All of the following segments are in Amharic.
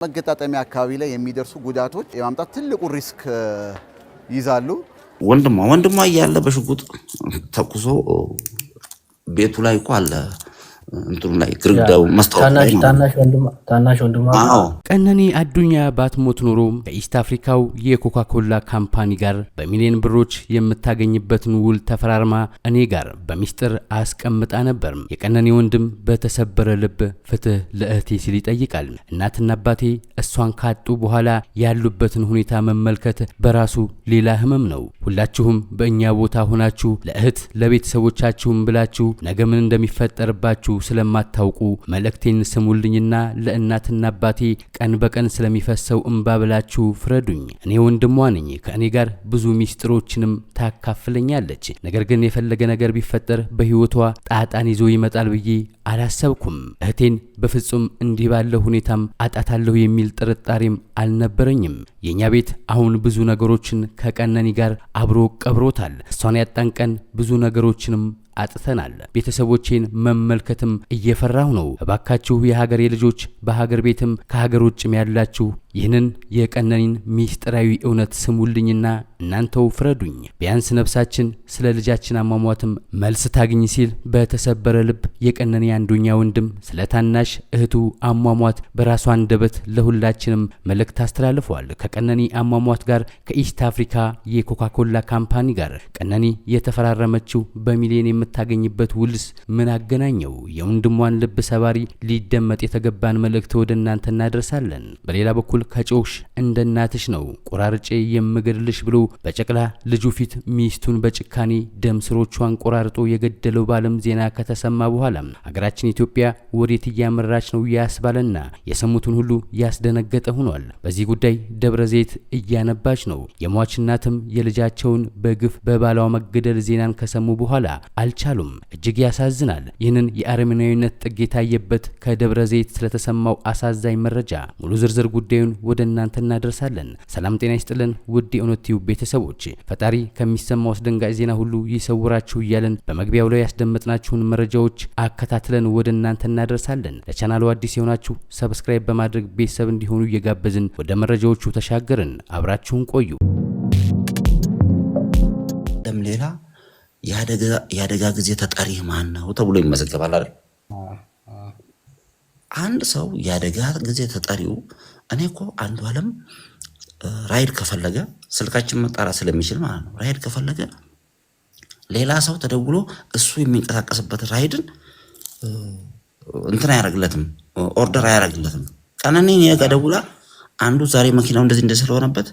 መገጣጠሚያ አካባቢ ላይ የሚደርሱ ጉዳቶች የማምጣት ትልቁ risk ይዛሉ። ወንድሟ እያለ በሽጉጥ ተኩሶ ቤቱ ላይ እኮ አለ፣ እንትኑ ላይ፣ ግርግዳው መስታወት ላይ ማለት ነው። ታናሽ ወንድሟ። አዎ። ቀነኒ አዱኛ ባትሞት ኖሮ ከ East Africa ው የኮካኮላ company ጋር በሚሊዮን ብሮች የምታገኝበትን ውል ተፈራርማ እኔ ጋር በሚስጥር አስቀምጣ ነበር። የቀነኒ ወንድም በተሰበረ ልብ ፍትህ ለእህቴ ሲል ይጠይቃል። እናትና አባቴ እሷን ካጡ በኋላ ያሉበትን ሁኔታ መመልከት በራሱ ሌላ ህመም ነው። ሁላችሁም በእኛ ቦታ ሆናችሁ ለእህት ለቤተሰቦቻችሁም ብላችሁ ነገ ምን እንደሚፈጠርባችሁ ስለማታውቁ መልእክቴን ስሙልኝና ለእናትና አባቴ ቀን በቀን ስለሚፈሰው እምባ ብላችሁ ፍረዱኝ። እኔ ወንድሟ ነኝ። ከእኔ ጋር ብዙ ሚስጥሮችንም ታካፍለኛለች። ነገር ግን የፈለገ ነገር ቢፈጠር በህይወቷ ጣጣን ይዞ ይመጣል ብዬ አላሰብኩም። እህቴን በፍጹም እንዲህ ባለ ሁኔታም አጣታለሁ የሚል ጥርጣሬም አልነበረኝም። የእኛ ቤት አሁን ብዙ ነገሮችን ከቀነኒ ጋር አብሮ ቀብሮታል። እሷን ያጣን ቀን ብዙ ነገሮችንም አጥተናል። ቤተሰቦቼን መመልከትም እየፈራሁ ነው። እባካችሁ የሀገሬ ልጆች፣ በሀገር ቤትም ከሀገር ውጭም ያላችሁ፣ ይህንን የቀነኒን ሚስጥራዊ እውነት ስሙልኝና እናንተው ፍረዱኝ። ቢያንስ ነፍሳችን ስለ ልጃችን አሟሟትም መልስ ታግኝ ሲል በተሰበረ ልብ የቀነኒ አዱኛ ወንድም ስለ ታናሽ እህቱ አሟሟት በራሷ አንደበት ለሁላችንም መልእክት አስተላልፈዋል። ከቀነኒ አሟሟት ጋር ከ East Africa የኮካኮላ company ጋር ቀነኒ የተፈራረመችው በሚሊዮን የምታገኝበት ውልስ ምን አገናኘው? የወንድሟን ልብ ሰባሪ ሊደመጥ የተገባን መልእክት ወደ እናንተ እናደርሳለን። በሌላ በኩል ከጮሽ እንደ እናትሽ ነው ቆራርጬ የምገድልሽ ብሎ በጨቅላ ልጁ ፊት ሚስቱን በጭካኔ ደም ስሮቿን ቆራርጦ የገደለው ባለም ዜና ከተሰማ በኋላ ሀገራችን ኢትዮጵያ ወዴት እያመራች ነው ያስባለና የሰሙትን ሁሉ ያስደነገጠ ሆኗል። በዚህ ጉዳይ ደብረ ዘይት እያነባች ነው። የሟች እናትም የልጃቸውን በግፍ በባሏ መገደል ዜናን ከሰሙ በኋላ አልቻሉም። እጅግ ያሳዝናል። ይህንን የአረመኔያዊነት ጥግ የታየበት ከደብረ ዘይት ስለተሰማው አሳዛኝ መረጃ ሙሉ ዝርዝር ጉዳዩን ወደ እናንተ እናደርሳለን። ሰላም ጤና ይስጥልን ውድ የእውነት ቲዩብ ቤተሰቦች፣ ፈጣሪ ከሚሰማው አስደንጋጭ ዜና ሁሉ ይሰውራችሁ እያለን በመግቢያው ላይ ያስደመጥናችሁን መረጃዎች አከታትለን ወደ እናንተ እናደርሳለን። ለቻናሉ አዲስ የሆናችሁ subscribe በማድረግ ቤተሰብ እንዲሆኑ እየጋበዝን ወደ መረጃዎቹ ተሻገርን። አብራችሁን ቆዩ። ደም ሌላ የአደጋ ጊዜ ተጠሪ ማን ነው ተብሎ ይመዘገባል አይደል? አንድ ሰው የአደጋ ጊዜ ተጠሪው፣ እኔ እኮ አንዱ አለም ራይድ ከፈለገ ስልካችን መጣራት ስለሚችል ማለት ነው። ራይድ ከፈለገ ሌላ ሰው ተደውሎ እሱ የሚንቀሳቀስበት ራይድን እንትን አያደርግለትም፣ order አያደርግለትም። ቀነኒ እኔ ጋ ደውላ አንዱ ዛሬ መኪናው እንደዚህ እንደዚህ ስለሆነበት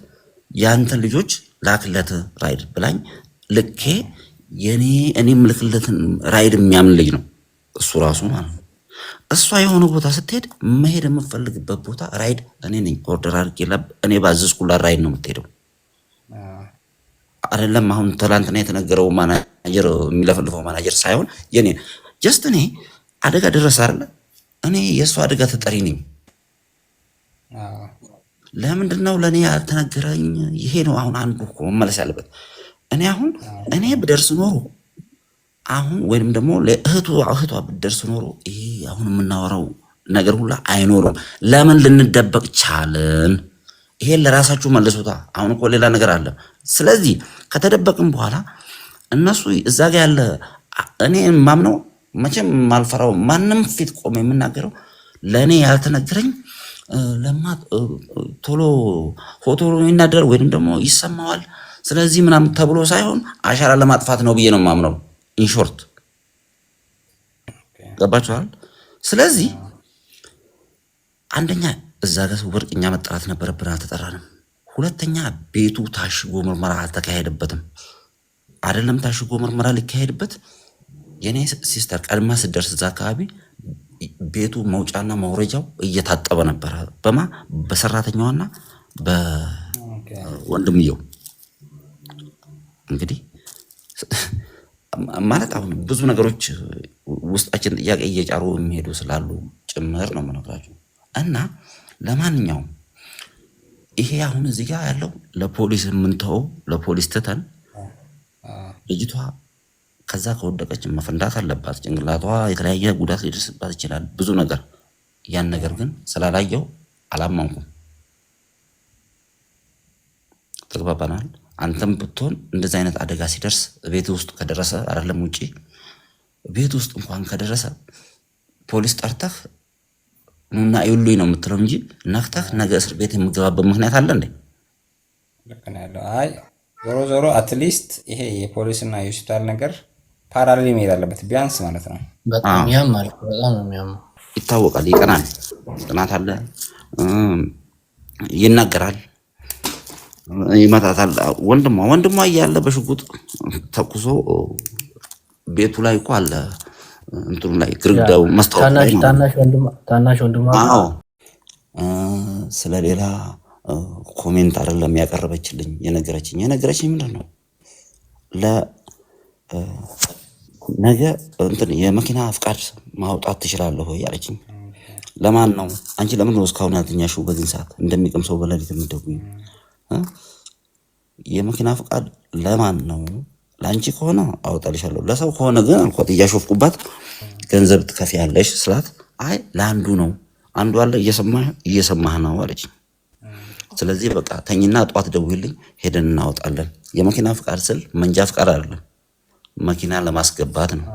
ያንተን ልጆች ላክለት ራይድ ብላኝ ልኬ የኔ እኔ የምልክለትን ራይድ የሚያምን ልጅ ነው እሱ ራሱ ማለት ነው። እሷ የሆነ ቦታ ስትሄድ መሄድ የምፈልግበት ቦታ ራይድ እኔ ነኝ order አድርጌ እኔ ባዘዝኩላት ራይድ ነው የምትሄደው። አይደለም አሁን ትላንትና የተነገረው ማናጀር፣ የሚለፈልፈው ማናጀር ሳይሆን የኔ just እኔ አደጋ ደረሰ አይደለ? እኔ የእሱ አደጋ ተጠሪ ነኝ። ለምንድን ነው ለእኔ ያልተነገረኝ? ይሄ ነው አሁን አንዱ እኮ መመለስ ያለበት። እኔ አሁን እኔ ብደርስ ኖሮ አሁን ወይንም ደግሞ ለእህቱ እህቷ ብደርስ ኖሮ ይሄ አሁን የምናወራው ነገር ሁላ አይኖርም። ለምን ልንደበቅ ቻልን? ይሄን ለራሳችሁ መልሱታ። አሁን እኮ ሌላ ነገር አለ። ስለዚህ ከተደበቅን በኋላ እነሱ እዛ ጋ ያለ፣ እኔ የማምነው፣ መቼም የማልፈራው፣ ማንም ፊት ቆመ የምናገረው፣ ለእኔ ያልተነገረኝ ለማ ቶሎ ፎቶ ይናደር ወይንም ደግሞ ይሰማዋል ስለዚህ ምናምን ተብሎ ሳይሆን አሻራ ለማጥፋት ነው ብዬ ነው የማምነው። In short ገባችኋል? ስለዚህ አንደኛ እዛ ጋር ወርቅ እኛ መጠራት ነበረብን፣ አልተጠራንም። ሁለተኛ ቤቱ ታሽጎ ምርመራ አልተካሄደበትም። አይደለም ታሽጎ ምርመራ ሊካሄድበት፣ የኔ sister ቀድማ ስደርስ እዛ አካባቢ ቤቱ መውጫና መውረጃው እየታጠበ ነበረ። በማ በሰራተኛዋና በወንድምየው። እንግዲህ ማለት አሁን ብዙ ነገሮች ውስጣችን ጥያቄ እየጫሩ የሚሄዱ ስላሉ ጭምር ነው የምነግራችሁ። እና ለማንኛውም ይሄ አሁን እዚህ ጋር ያለው ለፖሊስ የምንተወው፣ ለፖሊስ ትተን ልጅቷ ከዛ ከወደቀች መፈንዳት አለባት። ጭንቅላቷ የተለያየ ጉዳት ሊደርስባት ይችላል። ብዙ ነገር ያን ነገር ግን ስላላየው አላመንኩም። ተግባባናል። አንተም ብትሆን እንደዚህ አይነት አደጋ ሲደርስ ቤት ውስጥ ከደረሰ፣ አይደለም ውጪ፣ ቤት ውስጥ እንኳን ከደረሰ ፖሊስ ጠርተህ ኑና እዩልኝ ነው የምትለው እንጂ ነክተህ ነገ እስር ቤት የምገባበት ምክንያት አለ እንዴ? ልክ ነው ያለው። አይ፣ ዞሮ ዞሮ at least ይሄ የፖሊስና የሆስፒታል ነገር parallel መሄድ አለበት ቢያንስ ማለት ነው። በጣም ያማል፣ በጣም ነው የሚያመው። ይታወቃል። ይቀናል፣ ቅናት አለ፣ ይናገራል፣ ይመታታል። ወንድሟ እያለ በሽጉጥ ተኩሶ ቤቱ ላይ እኮ አለ፣ እንትኑ ላይ፣ ግርግዳው መስታወት ላይ ማለት ነው። ታናሽ ወንድሟ። አዎ፣ ስለ ሌላ comment አይደለም ያቀረበችልኝ፣ የነገረችኝ ምንድን ነው? ለነገ እንትን የመኪና ፍቃድ ማውጣት ትችላለህ ወይ አለችኝ። ለማን ነው? አንቺ ለምን ነው እስካሁን ያልተኛሽው? በዚህን ሰዓት እንደሚቅም ሰው በሌሊት የምትደውይው? የመኪና ፍቃድ ለማን ነው? ለአንቺ ከሆነ አወጣልሻለሁ፣ ለሰው ከሆነ ግን አልኳት እያሾፍኩባት ገንዘብ ትከፍያለሽ ስላት፣ አይ ለአንዱ ነው፣ አንዱ አለ እየሰማህ ነው አለችኝ። ስለዚህ በቃ ተኝና ጠዋት ደውይልኝ፣ ሄደን እናወጣለን። የመኪና ፍቃድ ስል መንጃ ፍቃድ አይደለም፣ መኪና ለማስገባት ነው።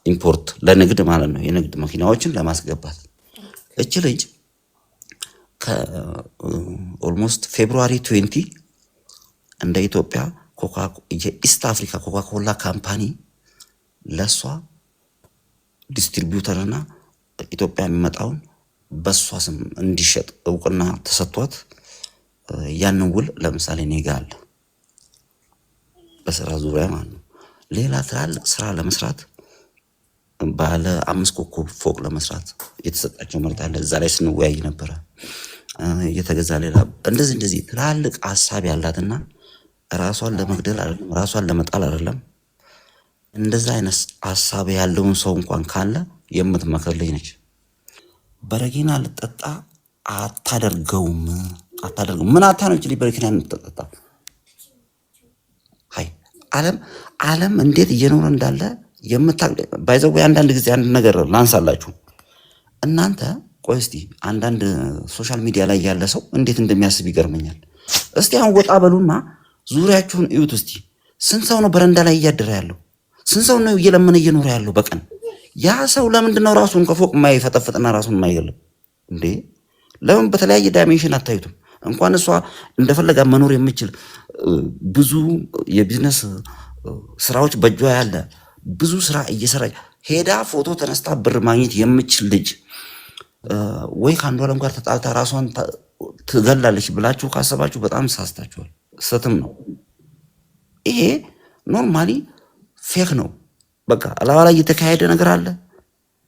Import ለንግድ ማለት ነው፣ የንግድ መኪናዎችን ለማስገባት። እች ልጅ ከ almost February 20 እንደ ኢትዮጵያ የ East Africa ኮካኮላ company ለእሷ distributor እና ኢትዮጵያ የሚመጣውን በእሷ ስም እንዲሸጥ እውቅና ተሰጥቷት ያንን ውል ለምሳሌ እኔ ጋ አለ፣ በስራ ዙሪያ ማለት ነው። ሌላ ትላልቅ ስራ ለመስራት፣ ባለ አምስት ኮከብ ፎቅ ለመስራት የተሰጣቸው መሬት አለ። እዛ ላይ ስንወያይ ነበረ። የተገዛ ሌላ እንደዚህ እንደዚህ ትላልቅ ሀሳብ ያላትና ራሷን ለመግደል አይደለም፣ ራሷን ለመጣል አይደለም። እንደዛ አይነት ሀሳብ ያለውን ሰው እንኳን ካለ የምትመክር ልጅ ነች። በረኪና ልጠጣ አታደርገውም፣ አታደርገውም። ምን አታ ነው ይችላል በረኪና የምትጠጣ? ሀይ፣ ዓለም ዓለም እንዴት እየኖረ እንዳለ የምታ by the way አንዳንድ ጊዜ አንድ ነገር ላንሳላችሁ። እናንተ ቆይ እስቲ፣ አንዳንድ social media ላይ ያለ ሰው እንዴት እንደሚያስብ ይገርመኛል። እስቲ አሁን ወጣ በሉና ዙሪያችሁን እዩት እስቲ። ስንት ሰው ነው በረንዳ ላይ እያደረ ያለው? ስንት ሰው ነው እየለመነ እየኖረ ያለው በቀን? ያ ሰው ለምንድን ነው ራሱን ከፎቅ የማይፈጠፍጥና ራሱን የማይገልም እንዴ? ለምን በተለያየ dimension አታዩትም? እንኳን እሷ እንደፈለጋ መኖር የምችል፣ ብዙ የቢዝነስ ስራዎች በእጇ ያለ፣ ብዙ ስራ እየሰራች ሄዳ ፎቶ ተነስታ ብር ማግኘት የምችል ልጅ ወይ ከአንዱ ዓለም ጋር ተጣልታ ራሷን ትገላለች ብላችሁ ካሰባችሁ በጣም ሳስታችኋል። ስህተትም ነው። ይሄ normally fake ነው። በቃ አላባ ላይ የተካሄደ ነገር አለ።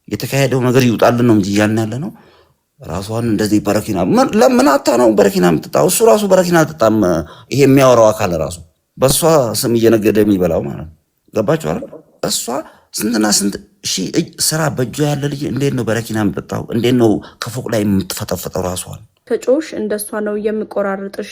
የተካሄደው ነገር ይውጣልን ነው እንጂ እያልን ያለ ነው። ራሷን እንደዚህ በረኪና ለምን አታ ነው በረኪና የምትጠጣው? እሱ ራሱ በረኪና አልጠጣም። ይሄ የሚያወራው አካል ራሱ በእሷ ስም እየነገደ የሚበላው ማለት ነው። ገባችሁ አይደል? እሷ ስንትና ስንት ሺህ ስራ በእጇ ያለ ልጅ እንዴት ነው በረኪና የምጠጣው? እንዴት ነው ከፎቅ ላይ የምትፈጠፍጠው ራሷን? ከጮሽ እንደሷ ነው የምቆራርጥሽ።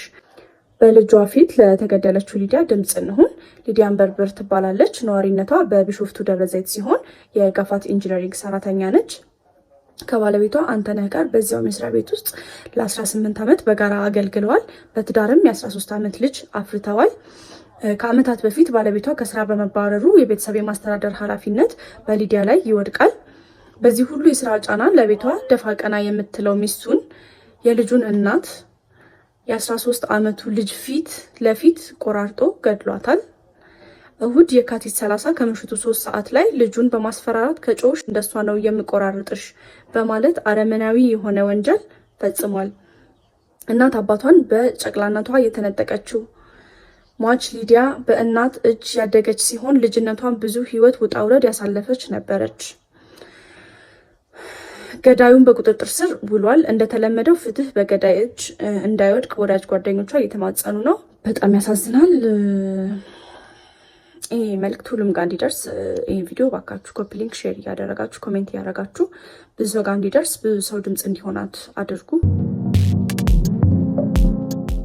በልጇ ፊት ለተገደለችው ሊዲያ ድምፅ እንሁን። ሊዲያ አንበርብር ትባላለች። ነዋሪነቷ በቢሾፍቱ ደብረ ዘይት ሲሆን የጋፋት ኢንጂነሪንግ ሰራተኛ ነች። ከባለቤቷ አንተነህ ጋር በዚያው መስሪያ ቤት ውስጥ ለ18 ዓመት በጋራ አገልግለዋል። በትዳርም የ13 ዓመት ልጅ አፍርተዋል። ከዓመታት በፊት ባለቤቷ ከስራ በመባረሩ የቤተሰብ የማስተዳደር ኃላፊነት በሊዲያ ላይ ይወድቃል። በዚህ ሁሉ የስራ ጫና ለቤቷ ደፋ ቀና የምትለው ሚስቱን፣ የልጁን እናት፣ የ13 ዓመቱ ልጅ ፊት ለፊት ቆራርጦ ገድሏታል። እሁድ የካቲት 30 ከምሽቱ 3 ሰዓት ላይ ልጁን በማስፈራራት ከጮሽ እንደሷ ነው የምቆራርጥሽ በማለት አረመናዊ የሆነ ወንጀል ፈጽሟል። እናት አባቷን በጨቅላነቷ የተነጠቀችው ሟች ሊዲያ በእናት እጅ ያደገች ሲሆን ልጅነቷን ብዙ ህይወት ውጣ ውረድ ያሳለፈች ነበረች። ገዳዩን በቁጥጥር ስር ውሏል። እንደተለመደው ፍትህ በገዳይ እጅ እንዳይወድቅ ወዳጅ ጓደኞቿ እየተማጸኑ ነው። በጣም ያሳዝናል። ይህ መልእክት ሁሉም ጋር እንዲደርስ ይህ ቪዲዮ ባካችሁ copy link፣ share እያደረጋችሁ፣ comment እያደረጋችሁ ብዙ ሰው ጋር እንዲደርስ፣ ብዙ ሰው ድምፅ እንዲሆናት አድርጉ።